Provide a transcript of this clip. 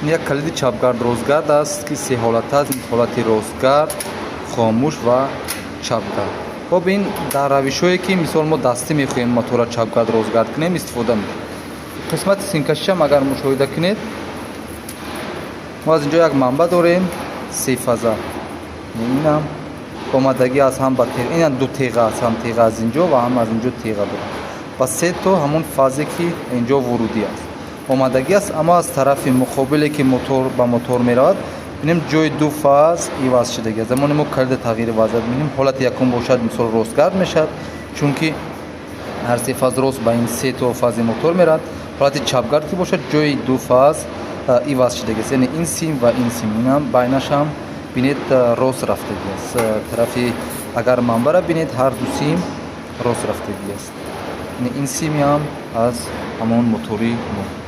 Ин як калиди чапгард, ростгард аст, ки се ҳолат аст: ҳолати ростгард, хомӯш ва чапгард. Хоб, ин дар равишҳое, ки мисол мо дастӣ мехоҳем мотора чапгард, ростгард кунем, истифода мешавад. Қисмати симкашишам агар мушоҳида кунед, мо аз инҷо як манбаъ дорем сефаза. Инам омадагӣ аз ҳам ба ина ду теға аст, ҳам теға аз инҷо ва ҳам аз инҷо теға дорад ва се то ҳамон фазе, ки инҷо вурудӣ аст, омадагӣ аст. Аммо аз тарафи муқобиле, ки мотор ба мотор меравад, бинем, ҷои ду фаз иваз шудагӣ аст. Замоне мо калида тағйири вазъият мебинем, ҳолати якум бошад, мисол, ростгард мешавад, чунки ҳар се фаз рост ба ин се то фази мотор меравад. Ҳолати чапгард ки бошад, ҷои ду фаз иваз шудагӣ аст, яъне ин сим ва ин сим. Инам байнашам бинед, рост рафтагӣ аст. Тарафи агар манбара бинед, ҳар ду сим рост рафтагӣ аст, яъне ин симиам аз ҳамон мотори мо.